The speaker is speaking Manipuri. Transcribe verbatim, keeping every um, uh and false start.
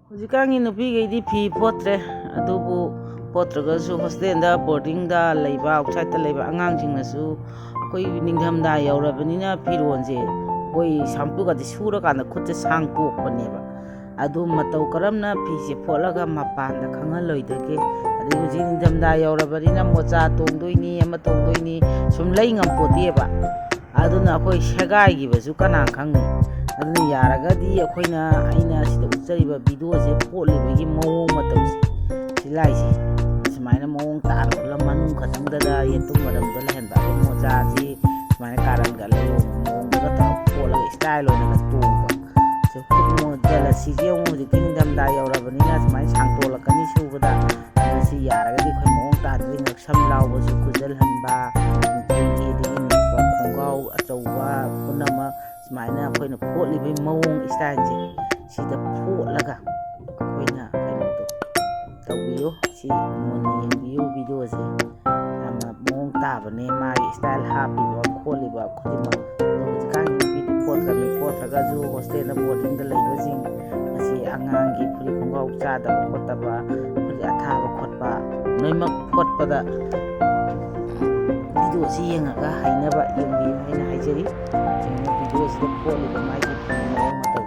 ꯍꯧꯖꯤꯛꯀꯥꯟꯒꯤ ꯅꯨꯄꯤꯈꯩꯗꯤ ꯐꯤ ꯐꯣꯠꯇ꯭ꯔꯦ꯫ ꯑꯗꯨꯕꯨ ꯐꯣꯠꯇ꯭ꯔꯒꯁꯨ ꯍꯣꯁꯇꯦꯜꯗ, ꯕꯣꯔꯗꯤꯡꯗ ꯂꯩꯕ, ꯑꯥꯎꯠꯁꯥꯏꯠꯇ ꯂꯩꯕ ꯑꯉꯥꯡꯁꯤꯡꯅꯁꯨ ꯑꯩꯈꯣꯏ ꯅꯤꯡꯊꯝꯊꯥ ꯌꯧꯔꯕꯅꯤꯅ ꯐꯤꯔꯣꯟꯁꯦ ꯑꯩꯈꯣꯏ ꯁꯥꯝꯄꯨꯒꯗꯤ ꯁꯨꯔꯀꯥꯟꯗ ꯈꯨꯠꯁꯦ ꯁꯥꯡꯇꯣꯛꯄꯅꯦꯕ꯫ ꯑꯗꯨ ꯃꯇꯧ ꯀꯔꯝꯅ ꯐꯤꯁꯦ ꯐꯣꯠꯂꯒ ꯃꯄꯥꯟꯗ ꯈꯪꯍꯜꯂꯣꯏꯗꯒꯦ? ꯑꯗꯩ ꯍꯧꯖꯤꯛ ꯅꯤꯡꯊꯝꯊꯥ ꯌꯧꯔꯕꯅꯤꯅ ꯃꯣꯖꯥ ꯇꯣꯡꯗꯣꯏꯅꯤ, ꯑꯃ ꯇꯣꯡꯗꯣꯏꯅꯤ, ꯁꯨꯝ ꯂꯩ ꯉꯝꯄꯣꯠꯇꯦꯕ꯫ ꯑꯗꯨꯅ ꯑꯩꯈꯣꯏ ꯁꯦꯒꯥꯏꯈꯤꯕꯁꯨ ꯀꯅꯥ ꯈꯪꯅꯤ? ꯑꯗꯨꯅ ꯌꯥꯔꯒꯗꯤ ꯑꯩꯈꯣꯏꯅ, ꯑꯩꯅ ꯁꯤꯗ ꯎꯠꯆꯔꯤꯕ ꯚꯤꯗꯤꯑꯣꯁꯦ ꯐꯣꯠꯂꯤꯕꯒꯤ ꯃꯑꯣꯡ ꯃꯇꯧꯁꯦ, ꯁꯤꯂꯥꯏꯁꯦ ꯁꯨꯃꯥꯏꯅ ꯃꯑꯣꯡ ꯇꯥꯅ ꯎꯠꯂ ꯃꯅꯨꯡ ꯈꯛꯇꯪꯗꯗ ꯌꯦꯇꯨꯝ ꯃꯔꯝꯗ ꯂꯩꯍꯟꯕ, ꯑꯗꯩ ꯃꯣꯖꯥꯁꯤ ꯁꯨꯃꯥꯏꯅ ꯀꯥꯔꯟꯒ ꯂꯩꯕ ꯃꯑꯣꯡꯗꯒ ꯇꯧꯔꯒ ꯐꯣꯠꯂꯒ ꯏꯁꯇꯥꯏꯜ ꯑꯣꯏꯅꯒ ꯇꯣꯡꯕ꯫ ꯁꯦ ꯈꯨꯠ ꯃꯣꯖꯥ ꯂꯁꯤꯁꯦ ꯑꯃꯨꯛ ꯍꯧꯖꯤꯛꯇꯤ ꯅꯤꯡꯊꯝꯊꯥ ꯌꯧꯔꯕꯅꯤꯅ ꯁꯨꯃꯥꯏꯅ ꯁꯥꯡꯇꯣꯛꯂꯛꯀꯅꯤ ꯁꯨꯕꯗ꯫ ꯑꯗꯨ ꯁꯤ ꯌꯥꯔꯒꯗꯤ ꯑꯩꯈꯣꯏ ꯃꯑꯣꯡ ꯇꯥꯗꯕ ꯉꯛꯁꯝ ꯂꯥꯎꯕꯁꯨ ꯈꯨꯖꯜꯍꯟꯕ, ꯅꯨꯄꯤꯒꯤ ꯑꯗꯒꯤ ꯅꯨꯄꯥ ꯈꯣꯡꯒ꯭ꯔꯥꯎ ꯑꯆꯧꯕ ꯄꯨꯝꯅꯃꯛ ꯁꯨꯃꯥꯏꯅ ꯑꯩꯈꯣꯏꯅ ꯐꯣꯠꯂꯤꯕꯒꯤ ꯃꯑꯣꯡ ꯏꯁꯇꯥꯏꯜꯁꯦ ꯁꯤꯗ ꯐꯣꯠꯂꯒ ꯑꯩꯈꯣꯏꯅ ꯀꯩꯅꯣꯗꯣ ꯇꯧꯕꯤꯌꯨ꯫ ꯁꯤ ꯃꯨꯟꯅ ꯌꯦꯡꯕꯤꯌꯨ ꯚꯤꯗꯤꯑꯣꯁꯦ꯫ ꯌꯥꯝꯅ ꯃꯑꯣꯡ ꯇꯥꯕꯅꯦ ꯃꯥꯒꯤ ꯏꯁꯇꯥꯏꯜ ꯍꯥꯞꯄꯤꯕ ꯈꯣꯠꯂꯤꯕ ꯈꯨꯗꯤꯡꯃꯛ꯫ ꯑꯗꯣ ꯍꯧꯖꯤꯛꯀꯥꯟꯒꯤ ꯅꯨꯄꯤꯗꯤ ꯐꯣꯠꯇ꯭ꯔꯕꯅꯤ, ꯐꯣꯠꯇ꯭ꯔꯒꯁꯨ ꯍꯣꯁꯇꯦꯜꯗ ꯕꯣꯔꯗꯤꯡꯗ ꯂꯩꯕꯁꯤꯡ ꯑꯁꯤ ꯑꯉꯥꯡꯒꯤ ꯐꯨꯔꯤꯠ ꯈꯣꯡꯒ꯭ꯔꯥꯎ ꯆꯥꯗꯕ ꯈꯣꯠꯇꯕ, ꯐꯨꯔꯤꯠ ꯑꯊꯥꯕ ꯈꯣꯠꯄ ꯂꯣꯏꯅꯃꯛ ꯐꯣꯠꯄꯗ ꯚꯤꯗꯤꯑꯣꯁꯤ ꯌꯦꯡꯉꯒ ꯍꯩꯅꯕ ꯌꯦꯡꯕꯤꯌꯨ ꯍꯥꯏꯅ ꯍꯥꯏꯖꯔꯤ꯫ ꯌꯦꯡꯉꯨ, ꯚꯤꯗꯤꯑꯣꯁꯤꯗ ꯐꯣꯠꯂꯤꯕ ꯃꯥꯒꯤ ꯐꯤ ꯃꯑꯣꯡ ꯃꯇꯧ꯫